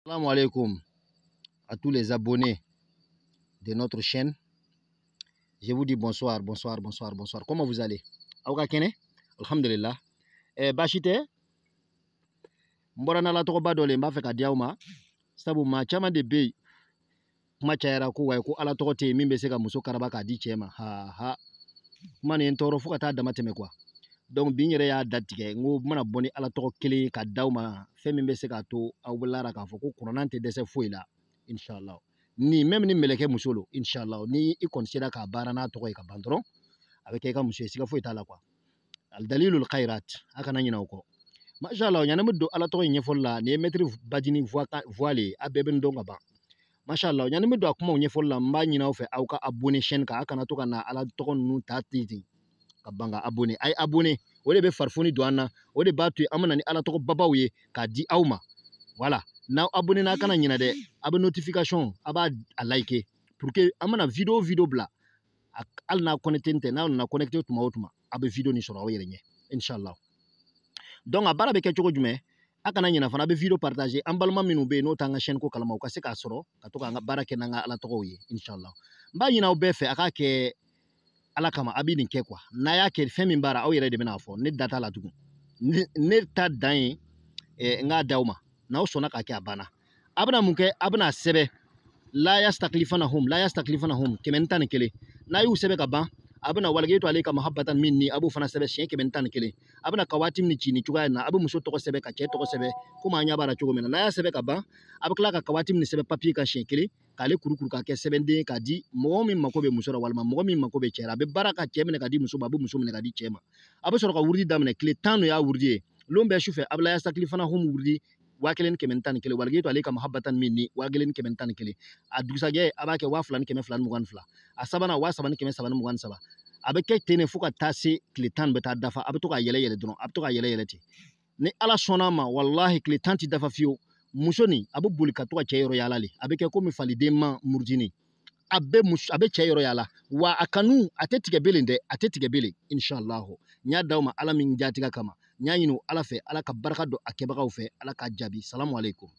Salam alaikum à tous les abonnés de notre chaîne. Je vous dis bonsoir, bonsoir, bonsoir, bonsoir. Comment vous allez? Aw ka kɛnɛ? Alhamdulillah. Baasi tɛ. N bɔra n'Ala tɔgɔba dɔ le, n b'a fɛ ka di aw ma. Sabu maa caman de bɛ yen, kuma cayara ko wayi, ko Ala tɔgɔ tɛ yen min bɛ se ka muso karaba k'a di cɛ ma. Ha ha, kuma nin ye n tɔɔrɔ fo ka taa dama tɛmɛ quoi. Donc bi n yɛrɛ y'a datigɛ, n ko n bɛna bɔ ni Ala tɔgɔ kelen ye ka d'aw ma, fɛn min bɛ se k'a to aw bɛ lara k'a fɔ ko kuranna tɛ dɛsɛ foyi la, inshallah. Ni même ni mɛlɛkɛ muso lo, inshallah, ni i kɔni sera k'a baara n'a tɔgɔ ye ka ban dɔrɔn, a bɛ kɛ i ka muso ye, siga foyi t'a la quoi. Al-dalilul khairat, a kana ɲinɛ o kɔ. Mashallah, ɲani bɛ don Ala tɔgɔ in ɲɛfɔli la, nin ye maître Badini voix le ye, a bɛɛ bɛ n dɔn ka ban. Mashallah, ɲani bɛ don a kumaw ɲɛfɔli la, n b'a ɲini aw fɛ aw ka abonné chaîne kan, a kana to ka na Ala tɔgɔ ninnu ta ten ten ka ban ka abonné. A ye abonné, o de bɛ farifoni don an na, o de b'a to an bɛ na ni Ala tɔgɔ babaw ye k'a di aw ma. Voilà, n'aw abonné n'a kana ɲinɛ dɛ, a bɛ notification, a b'a a like pour que an mana vidéo vidéo bila, hali n'a connecté tɛ, n'aw nana connecté tuma o tuma, a bɛ vidéo nin sɔrɔ aw yɛrɛ ɲɛ, inshallah. Donc a baara bɛ kɛ cogo jumɛn? A kana ɲinɛ fana, a bɛ vidéo partager, an balima minnu bɛ yen n'o t'an ka chaîne ko kalama, u ka se k'a sɔrɔ ka to k'an ka baara kɛ n'an ka Ala tɔgɔw ye, inshallah. N b'a ɲini aw bɛɛ fɛ, a k'a kɛ Ala kama, a bɛ nin kɛ quoi. N'a y'a kɛ, fɛn min b'a la, aw yɛrɛ de bɛna fɔ, ne da t'a la tugun. Ne ta dan ye n k'a d'aw ma, n'aw sɔnna k'a kɛ, a banna. A bɛna mun kɛ? A bɛna sɛbɛn la yastaklifanahum, la yastaklifanahum 111. N'a y'u sɛbɛn ka ban, a bɛna waligetu ale ka mahabbatan minni, a b'o fana sɛbɛn siɲɛ 111. A bɛna kawati min ci nin cogoya in na, a bɛ muso tɔgɔ sɛbɛn ka cɛ tɔgɔ sɛbɛn komi an ɲɛ b'a la cogo min na. N'a y'a sɛbɛn ka ban, a bɛ tila ka kawati min sɛbɛn papiye kan siɲɛ kelen, k'ale kurukuru k'a kɛ sɛbɛnden k'a di mɔgɔ min mako bɛ muso la walima mɔgɔ min mako bɛ cɛ la. A bɛ baara ka cɛ minɛ ka di muso ma, a bɛ muso minɛ ka di cɛ ma. A bɛ sɔrɔ ka wurudi daminɛ, tile 10 n'o y'a wurudi ye. Lon bɛɛ sufɛ, a bɛ la yastaklifanahum wurudi 1111, waligetu ale ka mahabbatan minni 1111. A dugusajɛ, a b'a kɛ 2222. A sabanan, 3323. A bɛ kɛ ten de fo ka taa se tile 10 bɛ taa dafa. A bɛ to ka yɛlɛ yɛlɛ dɔrɔn, a bɛ to ka yɛlɛ yɛlɛ ten. Ni Ala sɔnna a ma, walahi, tile 10 ti dafa fiyewu. Muso nin a bɛ boli ka to ka cɛ yɔrɔ yaala le, a bɛ kɛ komi faliden ma murutini. A bɛ muso, a bɛ cɛ yɔrɔ yaala wa, a kanu a tɛ tigɛ belen dɛ, a tɛ tigɛ belen, inshallah. N y'a d'aw ma Ala min jatigɛ kama, n y'a ɲini Ala fɛ, Ala ka barika don a kɛbagaw fɛ, Ala k'a jaabi. Salamu aleykum.